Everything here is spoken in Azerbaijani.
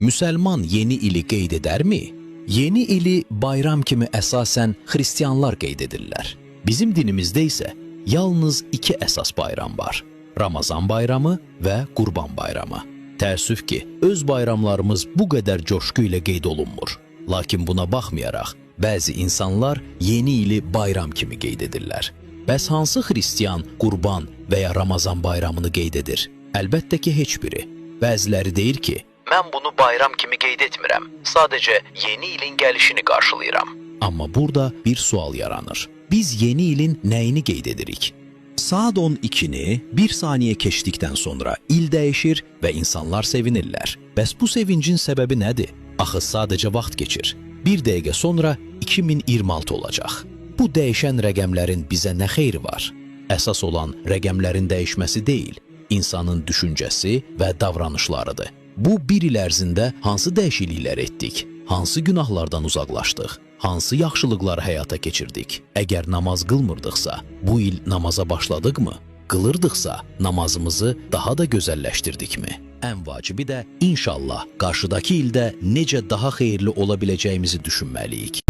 Müsəlman yeni ili qeyd edərmi? Yeni ili bayram kimi əsasən xristianlar qeyd edirlər. Bizim dinimizdə isə yalnız iki əsas bayram var. Ramazan bayramı və Qurban bayramı. Təəssüf ki, öz bayramlarımız bu qədər coşqu ilə qeyd olunmur. Lakin buna baxmayaraq, bəzi insanlar yeni ili bayram kimi qeyd edirlər. Bəs hansı xristian Qurban və ya Ramazan bayramını qeyd edir? Əlbəttə ki, heç biri. Bəziləri deyir ki, mən bunu bayram kimi qeyd etmirəm. Sadəcə yeni ilin gəlişini qarşılayıram. Amma burada bir sual yaranır. Biz yeni ilin nəyini qeyd edirik? Saat 12-ni bir saniyə keçdikdən sonra il dəyişir və insanlar sevinirlər. Bəs bu sevincin səbəbi nədir? Axı sadəcə vaxt keçir. Bir dəqiqə sonra 2026 olacaq. Bu dəyişən rəqəmlərin bizə nə xeyri var? Əsas olan rəqəmlərin dəyişməsi deyil, insanın düşüncəsi və davranışlarıdır. Bu bir il ərzində hansı dəyişikliklər etdik? Hansı günahlardan uzaqlaşdıq? Hansı yaxşılıqları həyata keçirdik? Əgər namaz qılmırdıqsa, bu il namaza başladıqmı? Qılırdıqsa, namazımızı daha da gözəlləşdirdikmi? Ən vacibi də inşallah qarşıdakı ildə necə daha xeyirli ola biləcəyimizi düşünməliyik.